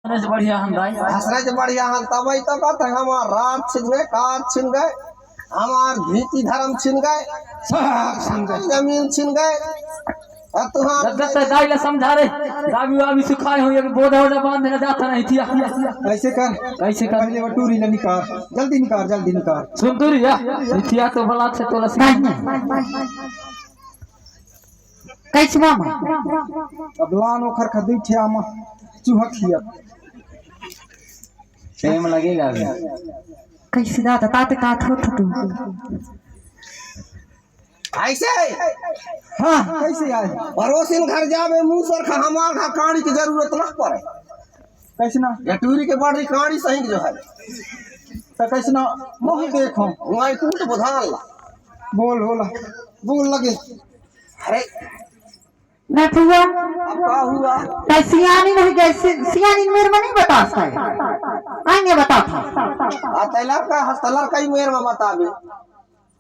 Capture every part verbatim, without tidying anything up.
हंसने से बढ़िया हम दाई। हंसने से बढ़िया हम तब ही तो कहते हैं, हमार राज छिन गए, काज छिन गए, हमार धीती धर्म छिन गए, सब छिन गए, जमीन छिन गए। अब तुहार जब जब तक दाई ला समझा रे, दाबी वाबी सिखाए हो, ये बोझा वोझा बांध देना जाता नहीं थिया। कैसे कर? कैसे कर? पहले वो टूरी ला निकार, जल्दी निकार, जल्दी निकार। सुन टूरी या, थिया तो भला से तोला सिखा। कैसे मामा? अब लान ओखर खा दुई ठे आमा चूहा खिया। टाइम लगेगा अभी। कैसे दादा, ताते का थो थो तू? ऐसे? हाँ, कैसे आए? पड़ोसिन घर जावे, मुंह सर खा, हमार खा काड़ी की जरूरत ना पड़े। कैसे ना? या टूरी के बड़ी काड़ी सही जो है। तो कैसे ना? मोही देखो। वही कूट बुधान ला। बोल, बोला। बोल लगे। अरे। ना फुआ। अब का हुआ? तै सियानी नहीं गए, सि-, सियानी मेर में नहीं बता सकता है। आएंगे बता था। आ, तै लड़का हंस, तै लड़का ही मेर में बता भी।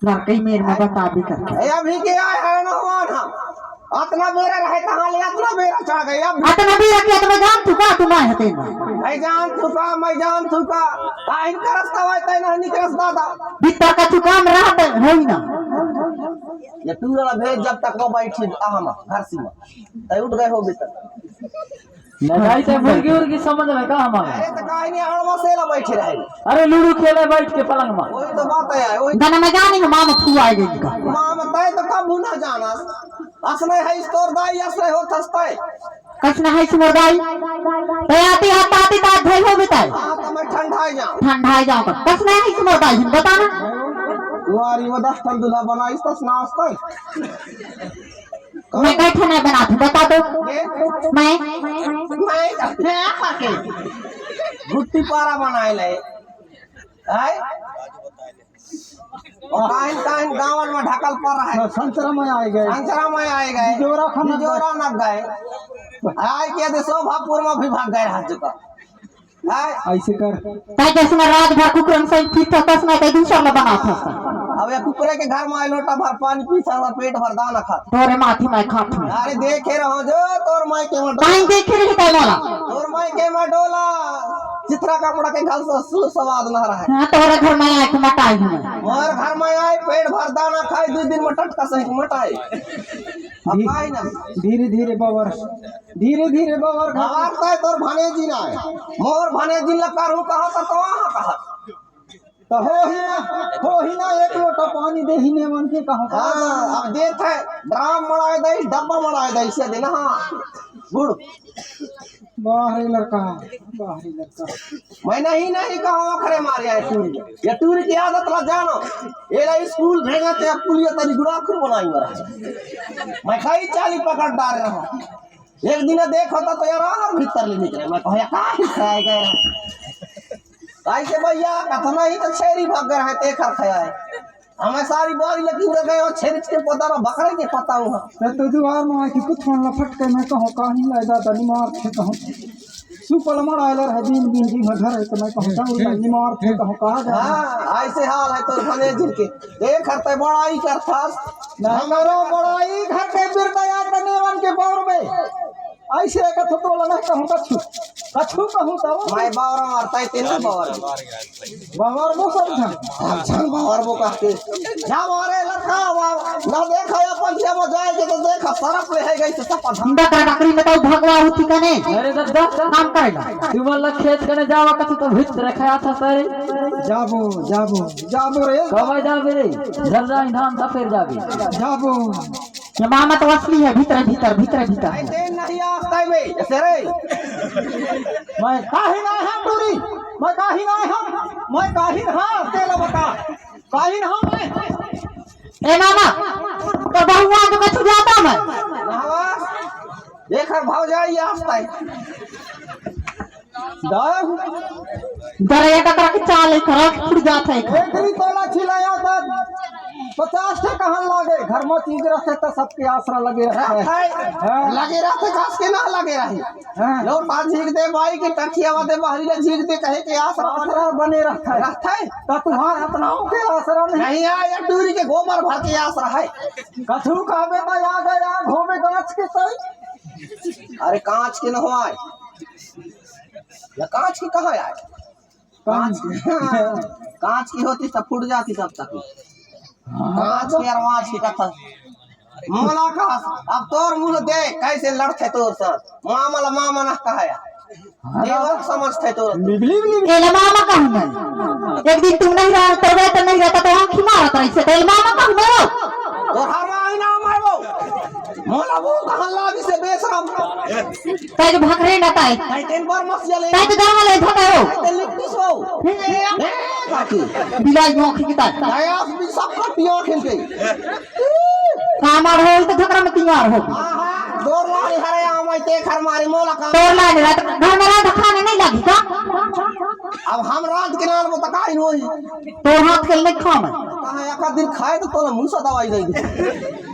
लड़का ही मेर में बता भी करके। ए, अभी के आए हैं नहवान हम। अतना बेरा रहे तहाँ ले, अतना बेरा चढ़ गए। अब अतना बेरा के अतना जान चुका, तू मैं हते ना। मैं जान चुका, मैं जान चुका। काहिन करस तवाय तै नहीं निकरस दादा। भीतर का चुका में रहते, होई ना। ये टूरा भेज जब तक वो बैठी आहा मा, घर सीमा। तै उठ गए हो भीतर। नहीं, नहीं, तै मुर्गी उर्गी समझ में का हमारा? अरे, तो काहे नहीं आड़वा से ला बैठे रहे? अरे, लूडो खेले बैठ के पलंग में। वही तो बात है, वही। गाना में जाने के मामा फुआ आ गई का। मामा, तै तो कब ना जाना। असने है इस तोर दाई, असने हो थस्ते। कसना है इस मोर दाई? तै आती, आती, आती, तात भाई हो बिताए। हाँ, तो मैं ठंडा ही जाऊँ। ठंडा ही जाऊँ का। कसना है इस मोर दाई, हम बताना। वारी वो दस टन दूल्हा बनाई, तो नाश्ता। मैं कैसे नहीं बनाती, बता दो। ये? मैं? मैं, मैं आके गुट्टी पारा बनाए ले। आए? और काहिन, काहिन गाँवन में ढकल पर रहे। संचरा में आए गए। संचरा में आए गए। बिजोरा खाना बिजोरा न गए। आए के दे शोभापुर में भी भाग गए रह चुका। आए? ऐसे कर। तै जैसे मैं रात भर कुकरम से पीता, तस मैं तै दूसर ला बना था। अब ये कुकरे के घर में आए, लोटा भर पानी पी था, पेट भर दाना खा। तोरे माथी में खात हूँ। अरे देखे रहो जो तोर माई के में डोला। काहे देखे रही तै मोला? तोर माई के में डोला। चिथरा कपड़ा के घर से सु-, स्वाद ना रहे। हाँ, तोरे घर में आए के मोटाई हूँ। मोर घर में आए, पेट भर दाना खाए, दो दिन में टटका सही मोटाए। अब धी-, खाए ना। धीरे धीरे बवर, धीरे धीरे बवर। बवर तो तोर भनेजी ना है। मोर भनेजी ला करूँ कहा तो, तो वहाँ कहा। तो हो ही ना, हो ही ना, एक लोटा पानी दे ही ने मन के कहो। हाँ, अब देत है, ड्राम मड़ाए दे, डब्बा मड़ाए दे, इसे देना, हाँ। गुड़। बाहरी लड़का, बाहरी लड़का। मैं नहीं, नहीं कहा, खरे मार जाए टूरी। ये टूरी की आदत ला जानो। ये ला स्कूल भेजा ते अब पुलिया तनी गुड़ा खुद बनाई मरा। मैं खाई चाली पकड़ डाल रहा हूँ। एक दिन देखो तो, तो यार और भीतर ले निकले। मैं कहा, "का हिस्सा है गए?" काहे के भैया, कतना ही तो छेरी भाग रहे, ते खर खाया है। हमें सारी बारी लगी रह गए, और छेरी के पता रहा, बकरे के पता हुआ। तो, तो दुआर में आके कुछ मन लपट के मैं कहूँ, "काहे नहीं लाए दादा, निमार थे कहूँ।" सुपल मड़ायल रहे, बीन, बीन, बीन, घर है, तो मैं कहूँ, "चल, निमार थे कहूँ, कहाँ जा?" हाँ, ऐसे हाल है तो भले जिनके। देख, हर ते बड़ाई करथस। ना करो बड़ाई, घर के बिरदया तने मन के बौर में। ऐसे कथो तोला नहीं कहूँ कछु। कछु कहूँ तब। मैं बौर मारता है, तेरे बौर। बौर वो सब झन। हम झन बौर वो कहते। जा मारे लड़का, वा-, ना देखा या पंजिया में जाए के तो देखा, सरफ ले है गई से सब पता। डकरा डकरी में तो भगवा होती कने। अरे दद्दा, काम करेला। तू मन ला खेत कने जावा कथो तो भीतर खाया था सारे। जाबो, जाबो, जाबो रे। कब जाबे रे? झर जाई धान सफेद जाबे। जाबो। ये मामा तो असली है, भीतर, भीतर, भीतर, भीतर। ऐसे नहीं आता है बे, ऐसे रे। मैं काहिन आय हँव टूरी, मैं काहिन आय हँव, मैं काहिन हँव, तेला बता, काहिन हँव मैं। ए मामा, तो बहुआ तो कछु जाता मैं। नहवा, एकर भौजाई आता है। दाऊ। जरा ये टकरा के चाल है, खराब फुट जाता है। एकरी तोला छिलाया था, पचास ठे कहन लागे, घर में चीज रखे तो सबके आसरा लगे रहता है। रहता है। हाँ। लगे रहते, घास के ना लगे रही। हाँ। लोटा झीक दे, बाई के टठिया दे, बाहरी ले झीक दे, कहे के आसरा बने आसरा बने रहता है। रहता है। तो तुम्हारा अपनाओं के आसरा नहीं। नहीं आया, टूरी के गोबर भर के आसरा है। कछु कहबे तो आ गया, घूमे गाछ के तई। अरे कांच के न होय। ये कांच की कहाँ यार? कांच। कांच की होती सब फूट जाती सब तक। कांच की और वांच की कथा। मोला कहा, अब तोर मुंह दे, कैसे लड़थे तोर साथ? मामा ला मामा ना कहा यार। देवर समझथे तोर। एला मामा कहूं मैं। एक दिन तुम नहीं रहा, तो मैं तो नहीं रहता, तो आंखी मारत रही से, तो एला मामा कहूं मैं वो। तोर हर माई नाम है वो। मोला वो कहाँ लागी से बेशरम। तै तो भखरे ना तै। तै तेन पर मस जले। तै तो जंगल है, धोता हो। तै लिपटिस हो। ए, बाकी। बिलाई आंखी की तै। तै आस भी सब कटिया खेलते। कामार हो, तो झगड़ा में तियार हो। आहा, जोर लागे हरे आमई ते घर मारे मोला काम। तोर लागे रात घर में रात खाने नहीं लगी का? अब हम रात के नाम बता काई होई। तोर हाथ के नहीं खावे। कहाँ एक दिन खाए तो तोला मूसा दवाई दे दे।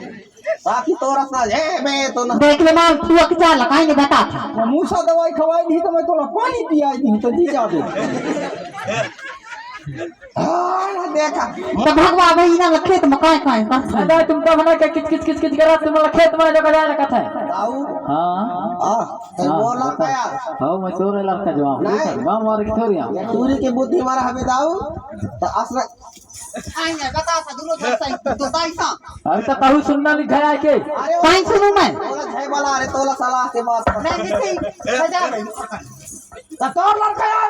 बाकी तोरा सा, ए, बे, तो ना। देख ले माल, तू अक चाल, काई नहीं बता था। मूसा दवाई खवाई दी तो मैं तोला पानी पियाई दी, तो जी जाबे। हाँ, देखा। तो भगवा भाई ना खेत में काय काय कर। अरे तुम तो बना के किच किच किच किच करा, तुम खेत में जगह जाए रखा था। दाऊ। हाँ। हाँ, तो हाँ, बोला बता। क्या? हाँ, मैं तोरे लड़का जवाब। नहीं। गाँव मारे की थोड़ी हम। ये टूरी की बुद्धि मारा हमें दाऊ। तो असर। आएंगे, बता सा, दोनों जन सही, तो ताई सा। अरे तो कहूँ सुनना लिखा है के? अरे ताई सुनू मैं। तोला झे वाला, अरे तोला सलाह के बात। नहीं, नहीं, नहीं, सजा नहीं। तो तोर लड़का यार